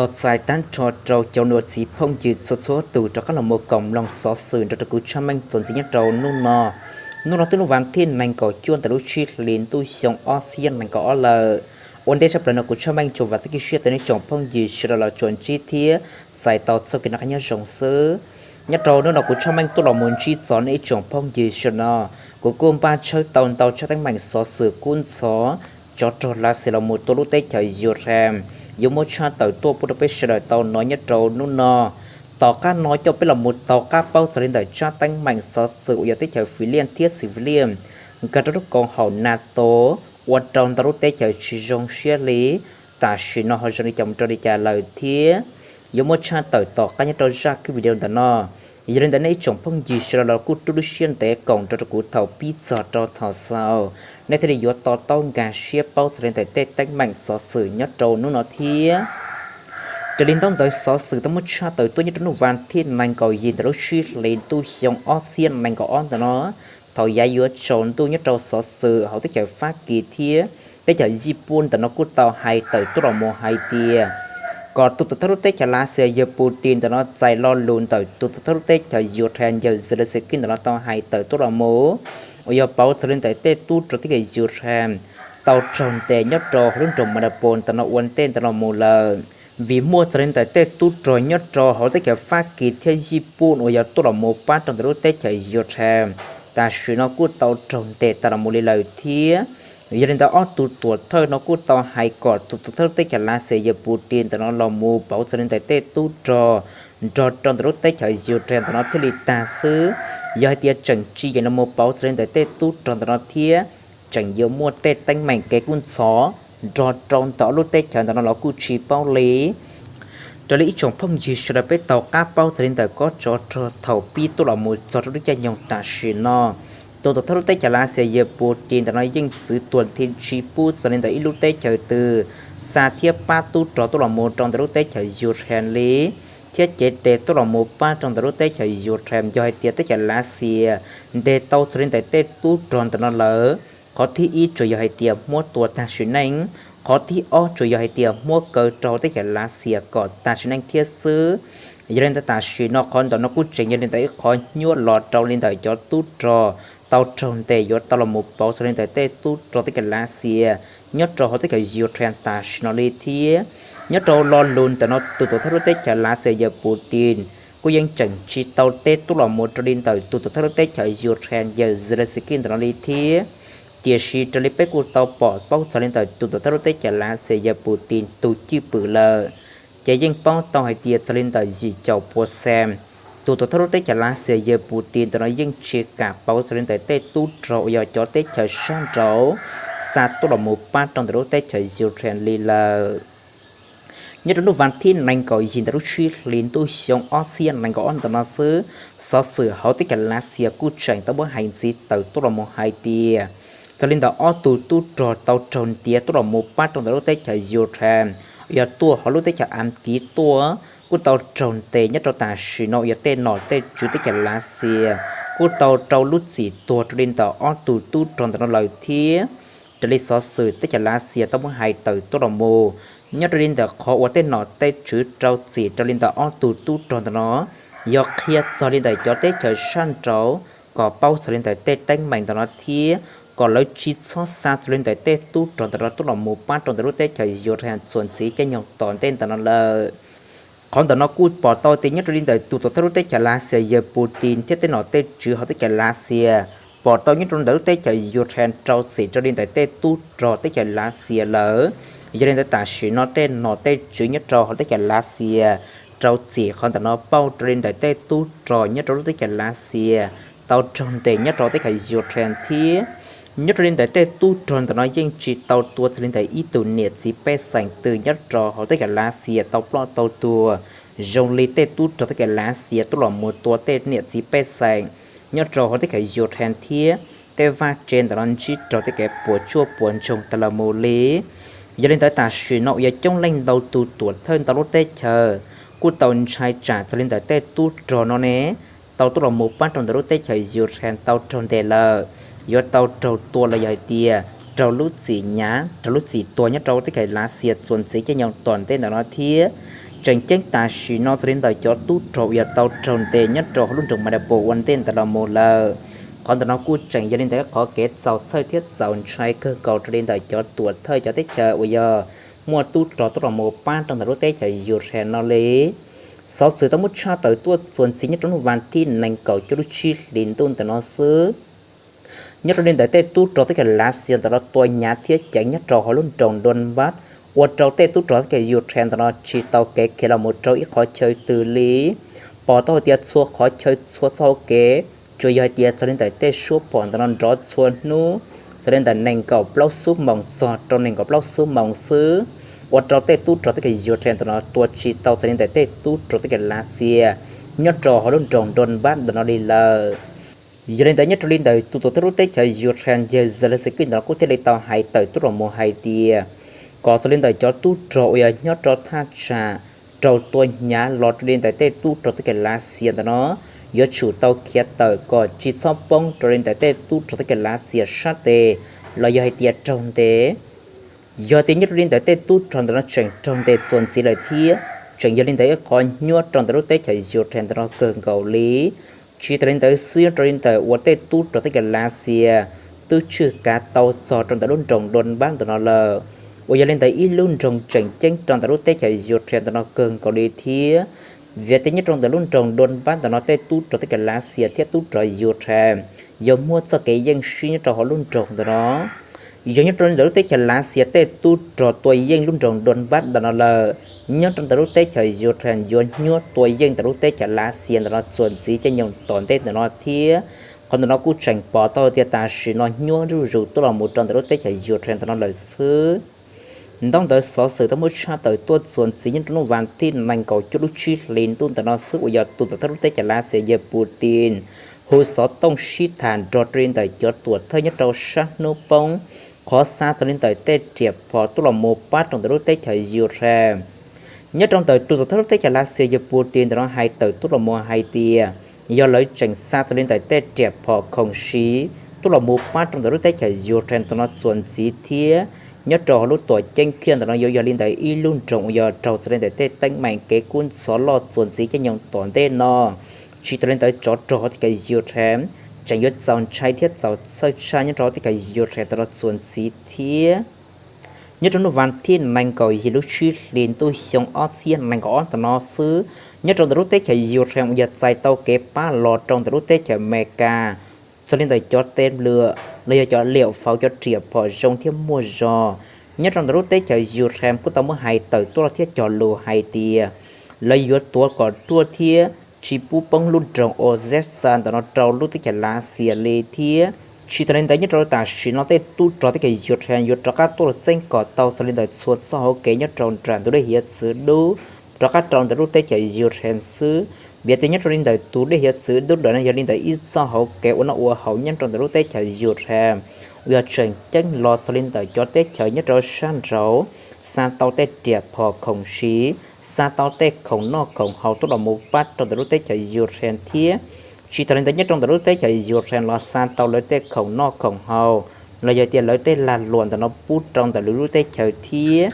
Tos txais tag nrho rau cov niam txiv phooj ywg txhua txhua tus rov qab los mus koom mloog xov xwm nrog rau kuv Tshaj Meej txuas ntxiv nyob rau hnub no. Hnub no twb hnub vas thib nees nkaum cuaj ntawm lub tsib hlis ntuj xyoo ob txhiab nees nkaum ob lawm. Ua ntej tshaj plaws no kuv Tshaj Meej tsuas vam thiab cia siab tias nej tsoom phooj ywg sawv daws los tsuas ntsib thiab txais tau txoj kev noj qab nyob zoo xwb. Nyob rau hnub no kuv Tshaj Meej tuaj los mus ntsib txog nej ib tsoom phooj ywg sawv daws no, kuv kuj npaj tshawb tau ntau tsab teeb meem xov xwm kub ntxhov tsov rog Lav Xias los mus tua lub teb chaws Yus Khees, yuav muab tshaj tawm tuaj pub rau peb sawv daws tau hnov nyob rau hnub no. Tom qab no coj peb los mus tau qab paub txog li ntawm tsab teeb meem xov xwm uas yog teb chaws Fis Lias thiab Xis Fis Lias nkag rau lub koom haum NATO, ua rau ntau lub teb chaws tsis zoo siab li. Tam sim no ho zoo li cas mus rau li cas lawm thiab, yuav muab tshaj tawm tom qab nyob rau zaj kwv video ntawm no. Yog li ntawd nej ib tsoom phooj ywg sawv daws los kuj rub lub siab ntev koom nrog rau kuv thaum pib txog rau thaum xaus, nej thiaj li yuav to taub nkag siab paub txog li ntawm tej teeb meem xov xwm nyob rau hnub no thiab. Raws li ntaub ntawv xov xwm tau muab tshaj tawm tuaj nyob rau hnub vas thib nees nkaum yim ntawm lub tsib hlis ntuj xyoo ob txhiab nees nkaum ob ntawm no, thaum yav yuav tsaus ntuj nyob rau xov xwm hauv teb chaws Fab Kis thiab teb chaws Yij Pub ntawm no kuj tau hais tawm tuaj los mus hais tias kom tus tuam thawj lub teb chaws Lav Xias yawg Pus Tis ntawm no txais lo lus ntawm tus tuam thawj lub teb chaws Yus Khees yawg Zelensky ntawm no tau hais tawm tuaj los mus, uas yog pauv txog li ntawm tej tub rog teb chaws Yus Khees tau raug ntes nyob rau hauv lub nroog Mariupol ntawm no ua ntej ntawm no mus lawm. Vim muaj txog li ntawm tej tub rog nyob rau hauv teb chaws Fab Kis thiab Yij Pub uas yog tuaj los mus pab rau ntawm lub teb chaws Yus Khees, tam sim no kuj tau raug ntes tas los mus li lawm thiab. Yog li ntawd ob tug tuam thawj no kuj tau hais kom tus tuam thawj lub teb chaws Lav Xias yawg Pus Tis ntawm no los mus pauv txog li ntawm tej tub rog nrog rau ntawm lub teb chaws Yus Khees ntawm no thiaj li tag xwb. Yog hais tias tseem tsis yeem los mus pauv txog li ntawm tej tub rog ntawm no thiab, tseem yuav muaj tej teeb meem kev kub ntxhov nrog rau ntawm ob lub teb chaws ntawm no los kuj tsis paub li. Raws li ib tsoom phooj ywg sawv daws peb tau qab paub txog li ntawm kob tsov rog thaum pib tuaj los mus txog rau lub caij nyoog tam sim no, tus tuam thawj lub teb chaws Lav Xias yawg Pus Tis ntawm no yeej txwv tuag nthi tsis pub txog li ntawm ib lub teb chaws twg xa thiab pab tub rog tuaj los mus rau ntawm lub teb chaws Yus Khees li, thiab cev tes tuaj los mus pab rau ntawm lub teb chaws Yus Khees. Yog hais tias teb chaws Lav Xias ntes tau txog li ntawm tej tub rog ntawm no lawm, qhov thib ib tsuas yog hais tias muab tua tag sim neej, qhov thib ob tsuas yog hais tias muab kaw rau teb chaws Lav Xias kom tag sim neej thiab xwb. Yog li ntawd tam sim no qhov ntawm no kuj tseem yog li ntawm ib qhov nyuaj los rau li ntawm cov tub rog tau raug ntes yuav tau los mus pauv txog li ntawm tej tub rog teb chaws Lav Xias nyob rau hauv teb chaws Yus Khees tam sim no li thiab. Nyob rau lo lus ntawm no tus tuam thawj lub teb chaws Lav Xias yawg Pus Tis kuj yeej tseem tsis tau teb tuaj los mus rau li ntawm tus tuam thawj lub teb chaws Yus Khees yawg Zelensky ntawm no li thiab. Tiam sis raws li peb kuj tau pom paub txog li ntawm tus tuam thawj lub teb chaws Lav Xias yawg Pus Tis tus cwj pwm lawm, ces yeej paub tau hais tias txog li ntawm yim caum pua xees, tus tuam thawj lub teb chaws Lav Xias yawg Pus Tis ntawm no yeej tsis kam pauv txog li ntawm tej tub rog uas yog cov teb chaws sab nraud xa tuaj los mus pab rau ntawm lub teb chaws Yus Khees li lawm. Nyob rau hnub vas thib nees nkaum yim ntawm lub tsib hlis ntuj xyoo ob txhiab nees nkaum ob ntawm no xwb, xov xwm hauv teb chaws Lav Xias kuj tseem tau muab hais ntxiv tawm tuaj los mus hais tias txog li ntawm ob tug tub rog tau raug ntiav tuaj los mus pab rau ntawm lub teb chaws Yus Khees, yog tuaj hauv lub teb chaws Askiv tuaj, kuj tau raug ntes nyob rau tam sim no uas yog tej nom tej tswv teb chaws Lav Xias kuj tau rau lub txim tuag rau li ntawm ob tug tub rog ntawm no lawm thiab. Raws li xov xwm teb chaws Lav Xias tau muab hais tawm tuaj los mus, nyob rau li ntawm qhov uas tej nom tej tswv rau txim rau li ntawm ob tug tub rog ntawm no, yog qhia txog li ntawm cov teb chaws sab nraud kom paub txog li ntawm tej teeb meem ntawm no thiab kom lawv tsis txhob xa txog li ntawm tej tub rog ntawm no tuaj los mus pab rau ntawm lub teb chaws Yus Khees txuas ntxiv caij nyoog tom ntej ntawm no lawm. Qhov ntawm no kuj pom tau tias nyob rau li ntawm tus tuam thawj lub teb chaws Lav Xias yawg Pus Tis thiab tej nom tej tswv hauv teb chaws Lav Xias pom tau nyob rau ntawm lub teb chaws Yus Khees rau txim rau li ntawm tej tub rog teb chaws Lav Xias lawm. Yog li ntawd tam sim no tej nom tej tswv nyob rau hauv teb chaws Lav Xias rau txim qhov ntawm no pauj rau li ntawm tej tub rog nyob rau lub teb chaws Lav Xias tau raug ntes nyob rau teb chaws Yus Khees thiab. Nyob rau li ntawm tej tub rog ntawm no yeej tsis tau tua txog li ntawm ib tug niam txiv pej xeem twg nyob rau hauv teb chaws Lav Xias tau ploj tau tuag, zoo li tej tub rog teb chaws Lav Xias tuaj los mus tua tej niam txiv pej xeem nyob rau hauv teb chaws Yus Khees thiab tej vaj tse ntawm no ntsib raug tej kev puas tsuaj puas ntsoog tas los mus li. Yog li ntawd tam sim no uas yog coob leej ntau tus tuam thawj ntau lub teb chaws kuj tau ntshai tsam txog li ntawm tej tub rog no ne tau tuaj los mus pab rau ntawm lub teb chaws Yus Khees tau raug ntes lawm, yuav tau raug tua los yog hais tias raug lub txim hnyav raug lub txim tuag nyob rau teb chaws Lav Xias txuas ntxiv caij nyoog tom ntej ntawm no thiab. Tseem ceeb tam sim no txog li ntawm cov tub rog uas yog tau raug ntes nyob rau hauv lub nroog Mariupol ua ntej ntawd los mus lawm. Qhov ntawm no kuj tseem yog li ntawm qhov kev txaus txhawj thiab txaus ntshai kawg nkaus rau li ntawm cov tuam thawj cov teb chaws uas yog muaj tub rog tuaj los mus pab rau ntawm lub teb chaws Yus Khees no li. Xov xwm tau muab tshaj tawm tuaj txuas ntxiv nyob rau hnub vas thib nees nkaum cuaj lub tsib hlis ntuj ntawm no xwb. Nyob rau li ntawm tej tub rog teb chaws Lav Xias ntawm no tua hnyav thiab ceev nyob rau hauv lub nroog Donbas, ua rau tej tub rog teb chaws Yus Khees ntawm no tsis tau kev khiav los mus rau ib qhov chaw twg li. Pom tau hais tias txhua qhov chaw txhua txoj hauv kev tsuas yog hais tias txog li ntawm tej suab phom ntawm no nrov txhua hnub, txog li ntawm nees nkaum plaub xuab moos txog rau nees nkaum plaub xuab moos xwb, ua rau tej tub rog teb chaws Yus Khees ntawm no tua tsis tau txog li ntawm tej tub rog teb chaws Lav Xias nyob rau hauv lub nroog Donbas ntawm no li lawm. Yog li ntawd nyob rau li ntawm tus tuam thawj lub teb chaws Yus Khees yawg Zelensky ntawm no kuj thiaj li tau hais tawm tuaj los mus hais tias kom txog li ntawm cov tub rog uas yog nyob rau thaj tsam raug tua hnyav los rau li ntawm tej tub rog teb chaws Lav Xias ntawm no yuav tsum tau khiav tawm kom tsis txhob poob rau li ntawm tej tub rog teb chaws Lav Xias sab tes los yog hais tias raug ntes. Yog tias nyob rau li ntawm tej tub rog ntawm no tseem raug ntes txuas ntxiv lawm thiab tseem yog li ntawm ib qhov nyuaj rau ntawm lub teb chaws Yus Khees ntawm no kawg nkaus li. Tsis tas li ntawd xwb, nyob rau li ntawm uas tej tub rog teb chaws Lav Xias twb tswj kav tau txog rau ntawm lub nroog Donbas ntawm no lawm, uas yog li ntawm ib lub nroog tseem ceeb rau ntawm lub teb chaws Yus Khees ntawm no kawg nkaus li thiab. Vim tias nyob rau ntawm lub nroog Donbas ntawm no tej tub rog teb chaws Lav Xias thiab tub rog Yus Khees yog muaj txoj kev yeej siab nyob rau hauv lub nroog ntawm no. Yog nyob rau ntawm lub teb chaws Lav Xias tej tub rog tua yeej lub nroog Donbas ntawm no lawm, nyob rau ntawm lub teb chaws Yus Khees yuav nyuaj tua yeej ntawm lub teb chaws Lav Xias ntawm no txuas ntxiv caij nyoog tom ntej ntawm no thiab. Qhov ntawm no kuj tseem pom tau tias tam sim no nyuaj zuj zus tuaj los mus rau ntawm lub teb chaws Yus Khees ntawm no lawm xwb. Ntaub ntawv xov xwm tau muab tshaj tawm tuaj txuas ntxiv nyob rau hnub vas thib nees nkaum cuaj lub tsib hlis ntuj ntawm no xwb uas yog tus tuam thawj lub teb chaws Lav Xias yawg Putin hu xov tooj sib tham nrog rau li ntawm cov tuam thawj nyob rau sab hnub poob, qhov xa txog li ntawm tej riam phom tuaj los mus pab rau ntawm lub teb chaws Yus Khees. Nyob rau ntawm tus tuam thawj lub teb chaws Lav Xias yawg Putin ntawm no hais tawm tuaj los mus hais tias yog lawv tseem xa txog li ntawm tej riam phom khoom siv tuaj los mus pab rau ntawm lub teb chaws Yus Khees ntawm no txuas ntxiv thiab. Nyob rau hauv lub tuam ceeb Khiaj ntawm no yuav yog li ntawm ib lub nroog uas yog raug txog li ntawm tej teeb meem kev kub ntxhov loj txuas ntxiv caij nyoog tom ntej no. Tsis tas li ntawd tsov rog hauv teb chaws Yus Khees tseem yuav txaus ntshai thiab txaus txhawj tshaj nyob rau hauv teb chaws Yus Khees ntawm no txuas ntxiv thiab. Nyob rau hnub vas thib nees nkaum yim lub tsib hlis ntuj xyoo ob txhiab nees nkaum ob ntawm no xwb, nyob rau ntawm lub teb chaws Yus Khees uas yog txais tau kev pab los rau ntawm lub teb chaws Amelikas txog li ntawm cov tes lwm los yog cov liam fauv cov riam phom zoo thiab muaj zog. Nyob rau ntawm lub teb chaws Yus Khees kuj tau muab hais tawm tuaj thiab cog lus hais tias lawv yuav tuav kom ruaj thiab tsis pub poob lub nroog Odesa ntawm no rau lub teb chaws Lav Xias li thiab. Tsis tas li ntawd nyob rau tam sim no tej tub rog teb chaws Yus Khees yuav rov qab tuaj los txeeb kom tau txog li ntawm txhua txoj hauv kev nyob rau nram ntug dej hiav txwv dub rov qab rau ntawm lub teb chaws Yus Khees xwb. Vim tias nyob rau li ntawm tus dej hiav txwv dub ntawm no yog li ntawm ib txoj hauv kev ua noj ua haus nyob rau ntawm lub teb chaws Yus Khees uas yog tseem ceeb los txog li ntawm cov teb chaws nyob rau sab nraud, xa tau tej riam phom khoom siv, xa tau tej khoom noj khoom haus tuaj los mus pab rau ntawm lub teb chaws Yus Khees thiab. Tsis tas li ntawd nyob rau ntawm lub teb chaws Yus Khees los xa tau lawv tej khoom noj khoom haus los yog tias lawv tej lag luam ntawm no pub rau ntawm lwm lub teb chaws thiab.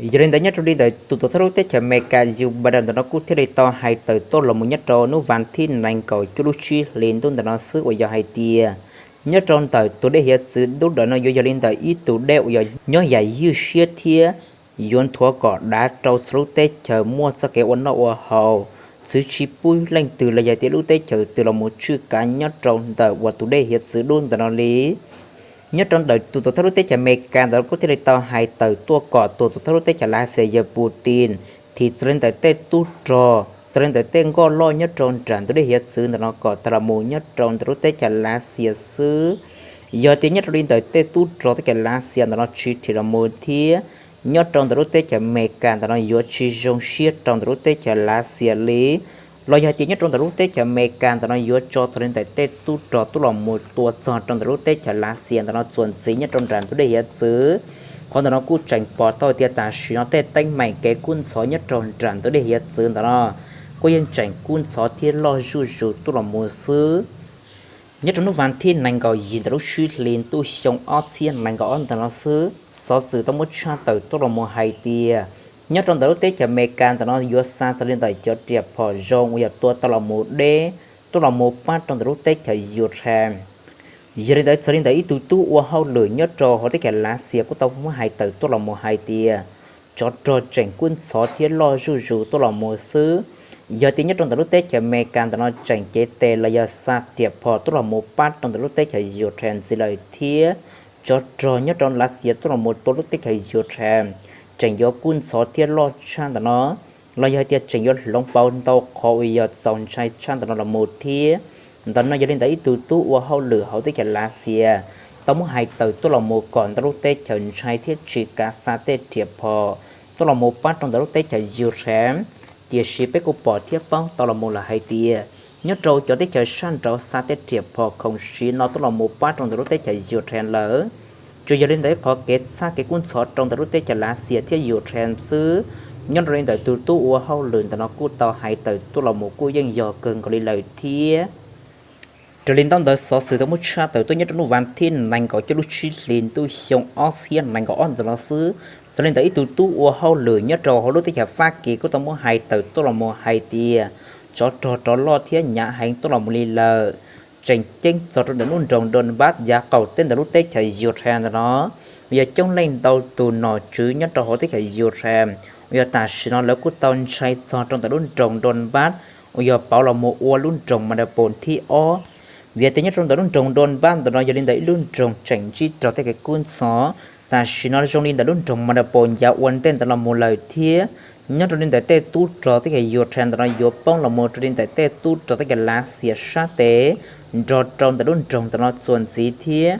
Yog li ntawd nyob rau li ntawm tus tuam thawj lub teb chaws Amelikas Joe Biden ntawm no kuj thiaj li tau hais tawm tuaj los mus nyob rau hnub vas thib nees nkaum cuaj lub tsib hlis ntuj ntawm no xwb uas yog hais tias nyob rau ntawm tus dej hiav txwv dub ntawm no yuav yog li ntawm ib tus dej uas yog nyob yam ywj siab thiab yuav nthuav kom dav rau txhua lub teb chaws muaj txoj kev ua noj ua haus, txwv tsis pub leej twg los yog tias lub teb chaws twg los mus tswj kav nyob rau ntawm uas tus dej hiav txwv dub ntawm no li. Nyob rau ntawm tus tuam thawj lub teb chaws Amelikas ntawm no kuj thiaj li tau hais tawm tuaj kom tus tuam thawj lub teb chaws Lav Xias yawg Putin thim txog li ntawm tej tub rog, txog li ntawm tej nkoj loj nyob rau nram ntug dej hiav txwv ntawm no kom tag los mus nyob rau ntawm lub teb chaws Lav Xias xwb. Yog tias nyob rau li ntawm tej tub rog teb chaws Lav Xias ntawm no tsis dhia los mus thiab nyob rau ntawm lub teb chaws Amelikas ntawm no yuav tsis zoo siab rau ntawm lub teb chaws Lav Xias li, los yog tias nyob rau ntawm lub teb chaws Amelikas ntawm no yuav tso txog li ntawm tej tub rog tuaj los mus tua txog rau ntawm lub teb chaws Lav Xias ntawm no txuas ntxiv nyob rau nram ntug dej hiav txwv. Qhov ntawm no kuj tseem pom tau tias tam sim no tej teeb meem kev kub ntxhov nyob rau nram ntug dej hiav txwv ntawm no kuj yeej tseem kub ntxhov thiab loj zuj zus tuaj los mus xwb. Nyob rau hnub vas thib nees nkaum yim ntawm lub tsib hlis ntuj xyoo ob txhiab nees nkaum ob ntawm no xwb, xov xwm tau muab tshaj tawm tuaj los mus hais tias nyob rau ntawm lub teb chaws Amelikas ntawm no yuav xa txog li ntawm cov riam phom zoo uas yog tua tau los mus deb tuaj los mus pab rau ntawm lub teb chaws Yus Khees. Yog li ntawd txog li ntawm ib tug tub ua hauj lwm nyob rau hauv teb chaws Lav Xias kuj tau muab hais tawm tuaj los mus hais tias tsov rog tseem kub ntxhov thiab loj zuj zus tuaj los mus xwb. Yog tias nyob rau ntawm lub teb chaws Amelikas ntawm no tseem cev tes los yog xa riam phom tuaj los mus pab rau ntawm lub teb chaws Yus Khees ntxiv lawm thiab tsov rog nyob rau Lav Xias tuaj los mus tua lub teb chaws Yus Khees tseem yuav kub ntxhov thiab loj tshaj ntawm no, los yog hais tias tseem yuav hloov pauv ntau qhov uas yog txaus ntshai tshaj ntawm no los mus thiab. Ntawm no yog li ntawm ib tug tub ua hauj lwm hauv teb chaws Lav Xias tau muab hais tawm tuaj los mus kom ntau lub teb chaws ntshai thiab tsis kav xa tej riam phom tuaj los mus pab rau ntawm lub teb chaws Yus Khees. Tiam sis peb kuj pom thiab paub tau los mus lawm hais tias nyob rau cov teb chaws sab nraud xa tej riam phom khoom siv no tuaj los mus pab rau ntawm lub teb chaws Yus Khees lawm. Tsuas yog li ntawm ib qhov kev txhab kev kub ntxhov rau ntawm lub teb chaws Lav Xias thiab Yus Khees xwb. Nyob rau li ntawm tus tub ua hauj lwm ntawm no kuj tau hais tawm tuaj los mus kuj yeej yog kawg nkaus li lawm thiab. Raws li ntawm xov xwm tau muab tshaj tawm tuaj nyob rau hnub vas thib nees nkaum cuaj lub tsib hlis ntuj xyoo ob txhiab nees nkaum ob ntawm no xwb, txog li ntawm ib tug tub ua hauj lwm nyob rau hauv lub teb chaws Fab Kis kuj tau muab hais tawm tuaj los mus hais tias tsov rog rov loj thiab hnyav heev tuaj los mus li lawm. Tseem ceeb txog rau ntawm lub nroog Donbas yav qaum teb ntawm lub teb chaws Yus Khees ntawm no uas yog coob leej ntau tus nom tswv nyob rau hauv teb chaws Yus Khees uas yog tam sim no lawv kuj tau ntshai txog rau ntawm lub nroog Donbas uas yog pauv los mus ua lub nroog Mariupol thib ob. Vim tias nyob rau ntawm lub nroog Donbas ntawm no yog li ntawm ib lub nroog tseem ntsib raug tej kev kub ntxhov. Tam sim no zoo li ntawm lub nroog Mariupol yav ua ntej ntawm no mus lawm thiab. Nyob rau li ntawm tej tub rog teb chaws Yus Khees ntawm no yuav poob los mus rau li ntawm tej tub rog teb chaws Lav Xias sab tes nrog rau ntawm lub nroog ntawm no txuas ntxiv thiab.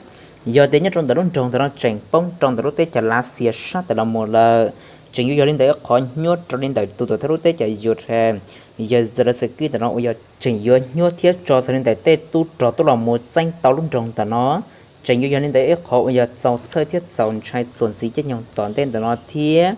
Yog tias nyob rau ntawm lub nroog ntawm no tseem poob rau ntawm lub teb chaws Lav Xias sab tes los mus lawm, tseem yuav yog li ntawm ib qhov nyuaj rau li ntawm tus tub thawj lub teb chaws Yus Khees yawg Zelensky ntawm no uas yog tseem yuav nyuaj thiab tso txog li ntawm tej tub rog tuaj los mus txeeb tau lub nroog ntawm no. Tseem yuav yog li ntawm ib qhov uas yog txaus txhawj thiab txaus ntshai txuas ntxiv caij nyoog tom ntej ntawm no thiab.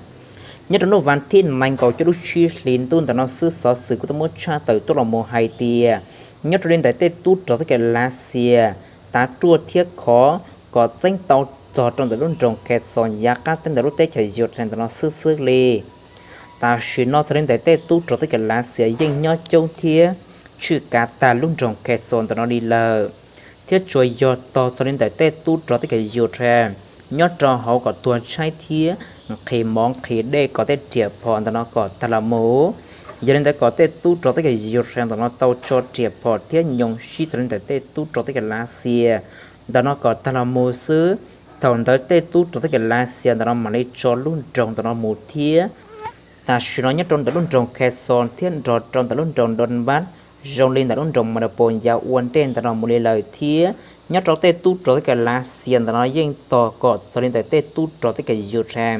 Nyob rau hnub vas thib nees nkaum cuaj lub tsib hlis ntuj ntawm no xwb xov xwm kuj tau muab tshaj tawm tuaj los mus hais tias nyob rau li ntawm tej tub rog teb chaws Lav Xias tav ruaj thiab khov kom txeeb tau txog rau ntawm lub nroog Kherson yav qab teb ntawm lub teb chaws Yus Khees ntawm no xwb xwb li. Tam sim no txog li ntawm tej tub rog teb chaws Lav Xias yeej nyob coob thiab tshwj kav tag lub nroog Kherson ntawm no li lawm, thiab tsuas yog tog txog li ntawm tej tub rog teb chaws Yus Khees nyob rau hauv kom tuag tshaib thiab nqhis mov nqhis dej kom tej riam phom ntawm no kom tag los mus. Yog li ntawd kom tej tub rog teb chaws Yus Khees ntawm no tau tso riam phom thiab nyoo sib txog li ntawm tej tub rog teb chaws Lav Xias ntawm no kom tag los mus xwb. Thaum ntawd tej tub rog teb chaws Lav Xias ntawm no mam li tso lub nroog ntawm no mus thiab. Tam sim no nyob rau ntawm lub nroog Kherson thiab nrog rau ntawm lub nroog Donbas zoo li ntawm lub nroog Mariupol yav ua ntej ntawm no mus li lawm thiab. Nyob rau tej tub rog teb chaws Lav Xias ntawm no yeej tos kom txog li ntawm tej tub rog teb chaws Yus Khees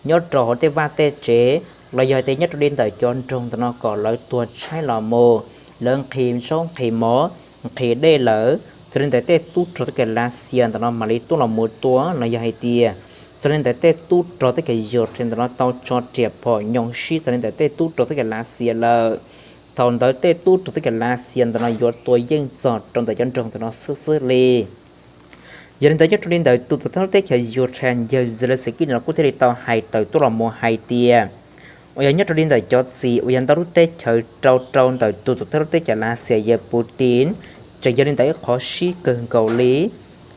nyob rau hauv tej vaj tej tsev los yog tias nyob rau li ntawm cov nroog ntawm no kom lawv tuag tshaib los mus, lawv nqhis zaub nqhis mov nqhis dej lawm, txog li ntawm tej tub rog teb chaws Lav Xias ntawm no mam li tuaj los mus tua los yog hais tias txog li ntawm tej tub rog teb chaws Yus Khees ntawm no tau tso riam phom nyoo sib txog li ntawm tej tub rog teb chaws Lav Xias lawm. Thaum ntawd tej tub rog teb chaws Lav Xias ntawm no yuav tua yeej txog rau ntawm cov nroog ntawm no xwb xwb li. Yog li ntawd nyob rau li ntawm tus tub thawj lub teb chaws Yus Khees yawg Zelensky ntawm no kuj thiaj li tau hais tawm tuaj los mus hais tias uas yog nyob rau li ntawm cov txim uas yog ntau lub teb chaws rau rau ntawm tus tub thawj lub teb chaws Lav Xias yawg Putin tseem yog li ntawm ib qhov sib kawg nkaus li,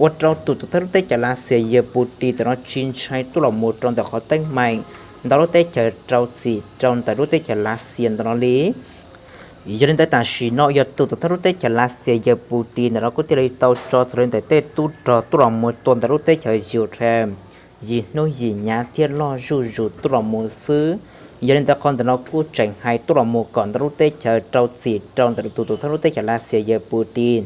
ua rau tus tub thawj lub teb chaws Lav Xias yawg Putin ntawm no tsis ntshai tuaj los mus rau ntawm qhov teeb meem ntau lub teb chaws rau txim rau ntawm lub teb chaws Lav Xias ntawm no li. Yog li ntawd tam sim no yog tus tub thawj lub teb chaws Lav Xias yawg Putin ntawm no kuj thiaj li tau tso txog li ntawm tej tub rog tuaj los mus tua ntawm lub teb chaws Yus Khees yim hnub yim hnyav thiab loj zuj zus tuaj los mus xwb. Yog li ntawd qhov ntawm no kuj tseem hais tuaj los mus kom ntau lub teb chaws rau txim rau ntawm tus tub thawj lub teb chaws Lav Xias yawg Putin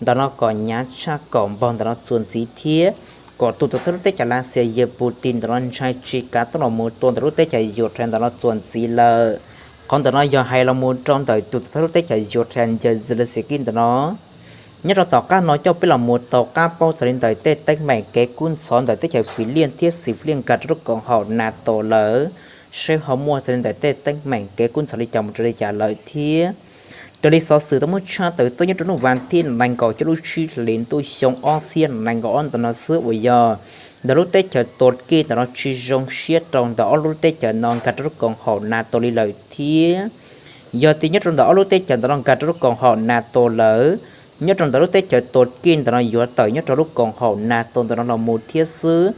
ntawm no kom hnyav tshaj kom npaug ntawm no txuas ntxiv thiab kom tus thawj lub teb chaws Lav Xias yawg Putin ntawm no ntshai tsis kav tuaj los mus tua ntawm lub teb chaws Yus Khees ntawm no txuas ntxiv lawm. Qhov ntawm no yog hais los mus rau ntawm tus thawj lub teb chaws Yus Khees yawg Zelensky ntawm no. Nyob rau tom qab no coj peb los mus taug qab paub txog li ntawm tej teeb meem kev kub ntxhov ntawm teb chaws Fis Liaj thiab Xis Fis Liaj nkag rau lub koom haum NATO lawm, saib ho muaj txog li ntawm tej teeb meem kev kub ntxhov li cas mus rau li cas lawm thiab. Raws li xov xwm tau muab tshaj tawm tuaj nyob rau hnub vas thib nees nkaum cuaj lub tsib hlis ntuj xyoo ob txhiab nees nkaum ob ntawm no xwb uas yog ntawm lub teb chaws Turkey ntawm no tsis zoo siab rau ntawm ob lub teb chaws no nkag rau lub koom haum NATO li lawm thiab. Yog tias nyob rau ntawm ob lub teb chaws ntawm no nkag rau lub koom haum NATO lawm, nyob rau ntawm lub teb chaws Turkey ntawm no yuav tawm nyob rau lub koom haum NATO ntawm no los mus thiab xwb.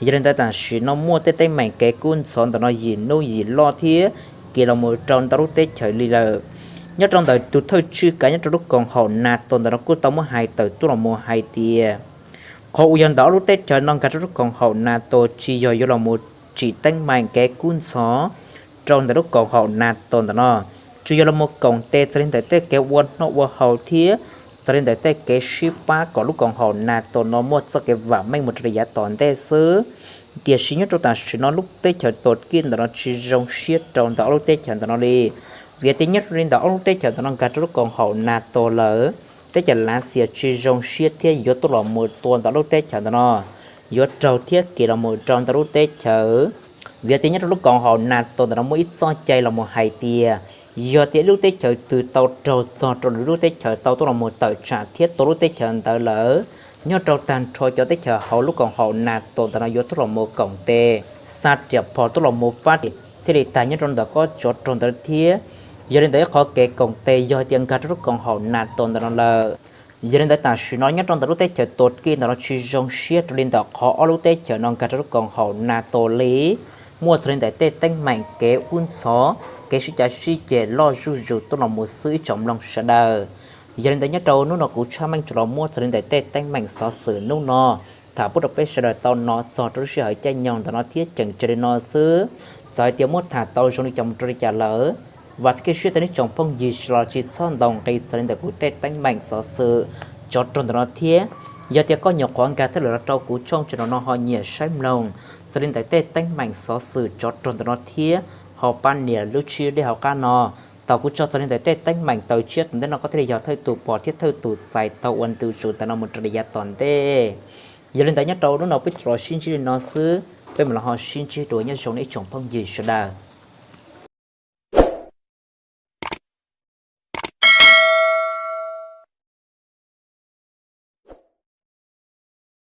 Yog li ntawd tam sim no muaj tej teeb meem kev kub ntxhov ntawm no yim hnub yim loj thiab kis los mus rau ntau lub teb chaws li lawm. Nyob rau ntawm tus thawj tswj kav nyob rau lub koom haum NATO ntawm no kuj tau muab hais tawm tuaj los mus hais tias qhov uas yog ntawm ob lub teb chaws no nkag rau lub koom haum NATO tsis yog yuav los mus tsim teeb meem kev kub ntxhov rau ntawm lub koom haum NATO ntawm no, tsuas yog los mus koom tes txog li ntawm tej kev ua noj ua haus thiab txog li ntawm tej kev sib pab kom lub koom haum NATO no muaj txoj kev vam meej mus rau li yav tom ntej xwb. Tiam sis nyob rau tam sim no lub teb chaws Turkey ntawm no tsis zoo siab rau ntawm ob lub teb chaws ntawm no li, vim tias nyob rau li ntawm ob lub teb chaws ntawm no nkag rau lub koom haum NATO lawm, teb chaws Lav Xias tsis zoo siab thiab yuav tuaj los mus tua ntawm ob lub teb chaws ntawm no, yuav raug thiab kis los mus rau ntawm lub teb chaws. Vim tias nyob rau lub koom haum NATO ntawm no muaj ib txoj cai los mus hais tias yog tias ib lub teb chaws twg tau raug txog rau lwm lub teb chaws tau tuaj los mus tawm tsam thiab tua lub teb chaws ntawd lawm, nyob rau tag nrho cov teb chaws hauv lub koom haum NATO ntawm no yuav tuaj los mus koom tes, xa riam phom tuaj los mus pab thiaj li tag nyob rau ntawm kob tsov rog ntawd thiab. Yog li ntawd ib qhov kev koom tes yog tias nkag rau lub koom haum NATO ntawm no lawm, yog li ntawd tam sim no nyob rau ntawm lub teb chaws Turkey ntawm no tsis zoo siab rau li ntawm qhov ob lub teb chaws no nkag rau lub koom haum NATO li, muaj txog li ntawm tej teeb meem kev kub ntxhov, kev sib cav sib ceg loj zuj zus tuaj los mus xwb ib tsoom mloog sawv daws. Yog li ntawd nyob rau hnub no kuv Tshaj Meej tsuas los muab txog li ntawm tej teeb meem xov xwm hnub no tham pub rau peb sawv daws tau hnov txog rau lub sij hawm caij nyoog ntawm no thiab tseem tsawg li no xwb. Txawm hais tias muab tham tau zoo li cas mus rau li cas lawm, vam thiab cia siab tias nej tsoom phooj ywg sawv daws los tsis txhob ntaus nqi txog li ntawm kuv tej teeb meem xov xwm tsov rog ntawm no thiab. Yog tias koj nyuam qhuav nkag thawj lwm los rau kuv channel no ho nyiam saib mloog txog li ntawm tej teeb meem xov xwm tsov rog ntawm no thiab, ho pab nias lub tswb dej hauv qab no, thaum kuv tso txog li ntawm tej teeb meem tawm tshiab tom ntej no koj thiaj li yog thawj tus pom thiab thawj tus txais tau ua ntu zus ntawm no mus rau li yav tom ntej. Yog li ntawd nyob rau hnub no peb tsuas los sib ntsib li no xwb, peb mam los ho sib ntsib dua, nyob zoo nej ib tsoom phooj ywg sawv daws.